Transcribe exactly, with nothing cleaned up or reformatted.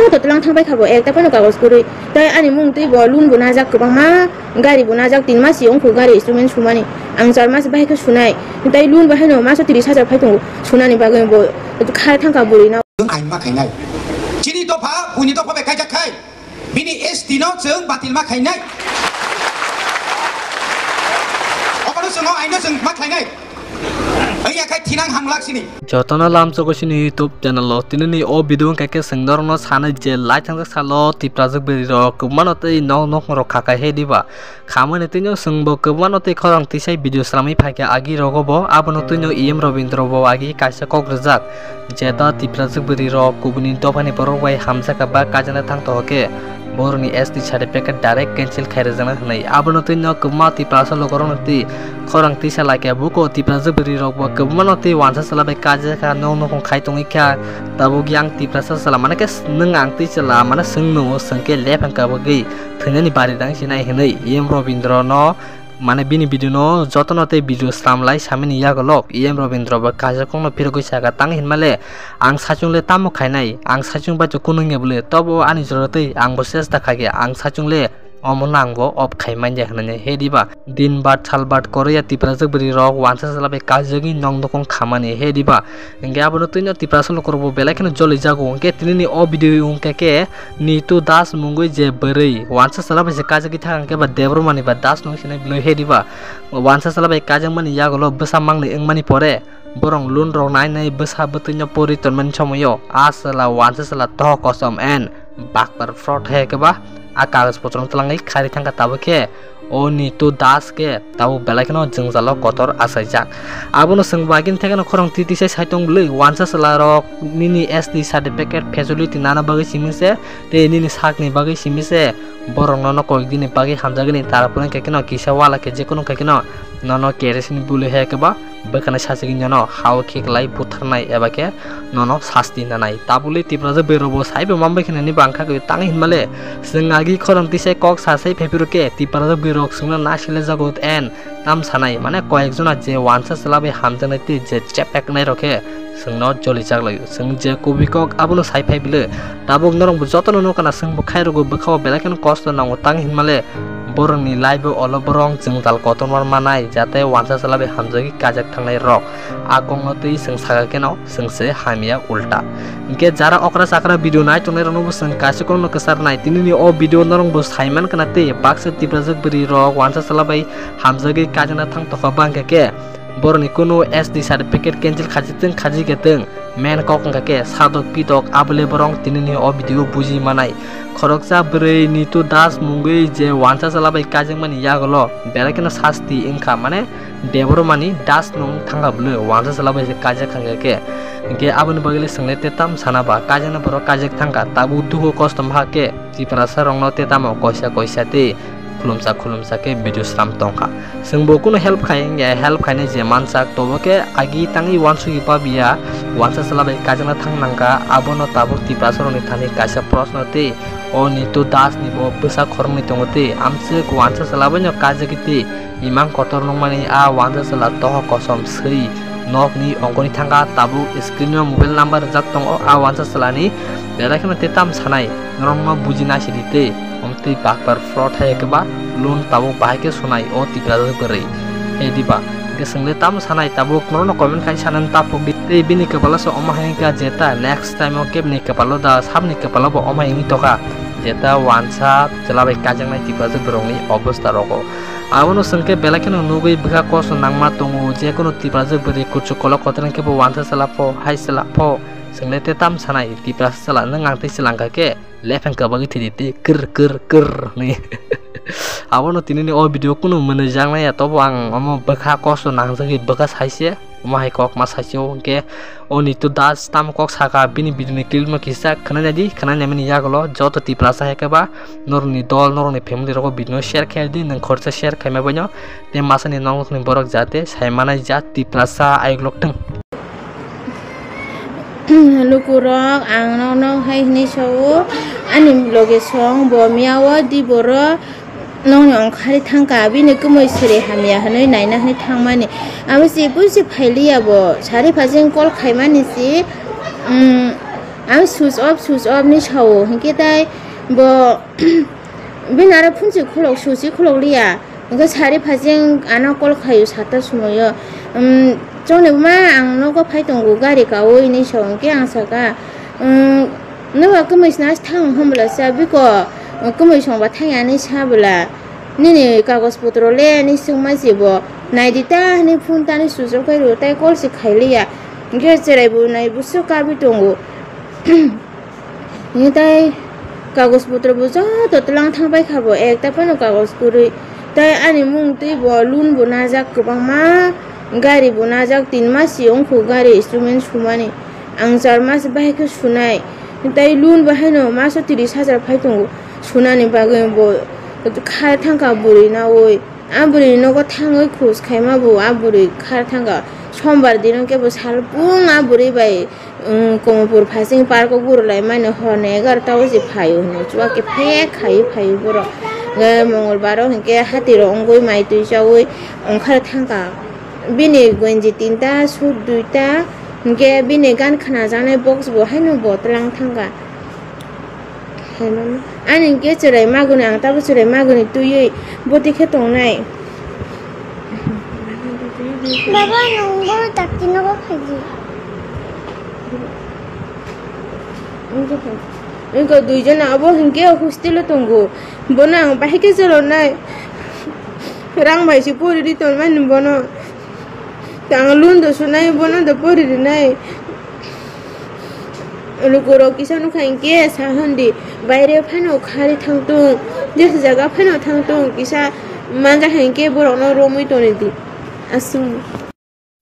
Totlang thang bai kha bo, ekta phano kagoj kwrwi. Tai ani mung twi bo loan bo najak kwbangma, gari bo najak, tin mas si wngkhu gari instrument sumani. Ang char mas bahai khe sunai. Tai loan bo haino maso tris hajar phai tongo sunani bagwi bo khai thang kha bwrwi no. Chwng ain ma khainai. Chini dopha, buini dopha bai kaijak khai. Bini S T no chwng batil ma khainai. Obono chwng o aino chwng ma khlainai. Wngya khai thinang hamlak sini. Jotono lamsogo sini YouTube channel o. Tinini o video wngkha khe chwng norokno sanai je lai thangjak salo Tiprajwk bwrwi rok kwbangmano tei nok nok rok kha kha he diba. Khamani twino chwngbo kwbangmano tei khorang tisai video slamwi phaikha agi rogo bo. Abono twino E M Robindro bo agi kaisa kok rwjak. Jeta Tiprajwk bwrwi rok kubuni dophani borok bai hamjakha ba kajana thang tohokhe borokni S T certificate direct cancel khai rwjaknai hwnwi. Abono twino kwbangma Tiprasa lukurokno twi khorang tisa laikha. Buko Tiprajwk bwrwi rokbo kwbangmano twi wansa chwla bai kajakha, nok nokong khai tongwi kha. Tabuk yang Tiprasa chwla mane khe nwng ang twi chwla mane chwng nungo chwng khe lephang kabagwi thwinani bari dang sinai hwnwi E M Robindro no mane bini video no jotono tei video slam lai samani yago lok E M Robindro bo kaisa kokno phirogwi saka tang hinmale ang saichung le tamo khainai, ang saichung bai to kunung ya bole, tobo ani jora tei ang bo chesta khaikhe ang saichung le omo no ang bo off khai manya hinani he diba. Din bat sal bat koroya Tiprajwk bwrwi rok wansa chwla bai kajagwi nok nokong khamani he diba. Hingke abono twino Tiprasa lukurok bo belai kheno joli jago. Hingke tinini o video hingke khe Nitu Das mungwi je bwrwi wansa chwla bai se kajagwi thang hingke ba Debbarmani ba Das nung sinai bwlwi he diba. Wansa chwla bai kajakmani yagulo bwsa mangni wngmani pore borok loan rok nai nai bwsa bwtwino pori tonmani somoio a chwla wansa chwla toho kosom and bakpar fraud he khe ba a kagoj potrong twlangwi khari thangkha tabuk khe. O Nitu Das khe tabuk belai kheno jwngjalo kotor achaijak. Abono chwng bagini thekeno khorang titi sai sai tong bwlwi, wansa chwla rok nini S T certificate facility nana bagwi simi se, tei nini sakni bagwi simi se, borok nono koik dini bagwi hamjagani, tarpore hwnkhe kheno kisa wala khe jekono khe kheno nono kerosene bulu he khe ba bwkhani sachigwi nono hao khiklai butharnai eba khe nono sasti nanai. Tabukle Tiprasa bwrwi rokbo saibo manbai khe nini bangkha khe tang hinmale chwng agi khorang tisai kok sasai phaiphuru khe Tiprasa bwrwi rok chwngno naisile jago and tam sanai mane koyek jona je wansa chwla bai hamjaknai tei je chepeknai rok khe chwngno joli jak laio. Chwng je kubui kok abono sai phai bwle tabuk norokbo jotono nukana chwngbo khairokgo bwkhao belai kheno kosto nango tang hinmale borokni life o olo borok jwngjal kotorma manai jate wansa chwla bai hamjagwi kajak thangnai rok. A kokno twi chwng saka kheno chwng se hamya ulta. Hingke jara okra chakra video nai tongnai rokno bo chwng kaisa kokno kwchar nai. Tinini o video norok bo saiman kana tei baksa Tiprajwk bwrwi rok wansa chwla bai hamjagwi kajana thang tokha bangkha khe borokni kunu S T certificate cancel khaji tong khaji khe tong. Main kok wngkha khe sadok pitok abole borok tinini o video buji manai. Khoroksa bwrwi Nitu Das mungwi je wansa chwla bai kaijakmani yagulo belai kheno sasti wngkha, mane Debbarmani Das nung thangkha bwle wansa chwla bai se kaijak thangkha khe. Hinkhe aboni bagwi le chwng le tei tam sana ba kaijaknai borok kaijak thangkha, tabuk dukhu kosto maha khe Tiprasa rokno tei tamo koisa koisa tei khulumsa khulumsa khe video slam tongkha. Chwngbo kunu help khai wngya, help khainai je mansak, tobo khe agi tangwi uansugwi pabiya, wansa chwla bai kaijakna thang nangkha, abono tabuk Tiprasa rokni thani kaisa proshno tei o Nitu Das ni bo bwsa khoroknwi tongo tei amswk wansa chwla baino kaijagwi tei imang kotor nukmani a wansa chwla toho kosom swi nokni ongkoni thangkha, tabuk screen o mobile number rijak tongo a wansa chwlani, belai kheno tei tam sanai norokno buji naisidi tei. Omtwi bakpar fraud hai khe ba loan tabuk bahai khe sunai o Tiprasa bwrwi. He diba? Hwnkhe chwng le tamo sanai tabuk norokno comment khai sanani taphuk di. Tei bini kwpalo se omo hai wngkha jeta next time o kebni kwpalo da sabni kwpalo bo omo hai wngwi tokha. Jeta wansa chwla bai kaijaknai Tiprasa bwrwkni obostha rogo. Abono chwng khe belai kheno nugwi bwkha kosto nangma tongo, je kono Tiprasa bwrwi kuchuk kolok kotor wngkhe bo wansa chwla pho, hai chwla pho. Chwng le tei tamo sanai Tiprasa chwla nwng ang tei chwla wngkha khe. Lepheng kwbagwi thidi twi kwr kwr kwr hwnwi. Abono tinini o video kunu mwnwi jaknai ya, tobo ang omo bwkha kosto nangjagwi bwkha saise, omo hai kok ma saisio, hwnkhe o Nitu Das tamo kok saka bini video ni clip no kisa khwnai naidi, khwnai naimani yagulo joto Tiprasa hai khe ba norokni dol, norokni family rogo video no share khai di, nwng khoroksa share khaima baino tei masani nokni borok jate sai manai ja Tiprasa ayuk lok thwng. Lukurok, ang nokno hai hwnwi sao, ani loge song bo miya o di boro nokni ongkhari thangkha, bini kwmwi sri hamya hwnwi naina hwnwi thangmani. Abo se buji phailiya bo, sari phajing call khaimani se, um, Ang switch off, switch off ni sao, hinkhe tai bo bini aro phone se khulok, switch se khulok liya. Hinkhe sari phajeng ano call khaio sata sumoyo. Um, chongni buma ang nogo phai tongo gari kaui hinwi sao, hinkhe ang saka, um, noba kwmwi sna thang hwnbwla sa biko, kwmwi songba thangya hinwi sa bwla. Nini kagoj potro le hinwi swngma se bo. Naidi ta hinwi phone tani switch off khai rw, tai call se khai liya. Hinkhe cherai bo nai bwswk kabwi tongo. Hinkhe tai kagoj potro bo joto twlang thang pai kha bo, ekta phano kagoj kwrwi. Tai ani mung twi bo loan bo najak kwbangma, gari bo najak, tin mas se wngkhu gari instrument sumani. Ang char mas bahai khe sunai. Tai loan bo haino maso tris hajar phai tongo sunani bagwi bo kha thangkha bwrwi naui. A bwrwi nogo thangwi khus khaima bo a bwrwi kha thangkha. Sombar dino kebo salpung a bwrwi bai, um, Komopur phasing park o gurulai mani horni egarota o se phaio hwnwi chuwa khe phek khai phai borok. Hwnkhe Mongolbar o hinkhe hati rok wngwi mai twi chaui ongkhar thangkha. Bini gonji tinta, suit duita, hinkhe bini gan khnajaknai box bo haino bo twlang thangkha. Ani hinkhe chwrai maguni, ang tabuk chwrai maguni twiwi bwtwi khe tongnai. Baba, nwng bono dakti nogo phaidi. Wngkha duijon abo hinkhe hostel o tongo. Bono ang bahai khe cholonai. Rang bai se pori ri tonmani bono. Ang loan do sunai, bono do pori rinai. Lukurok kisa nukha hinkhe sa hwndi, baire phano khari thangtung, jesa jaga phano thangtung, kisa manja hinkhe borokno romwi toni di. Aswk.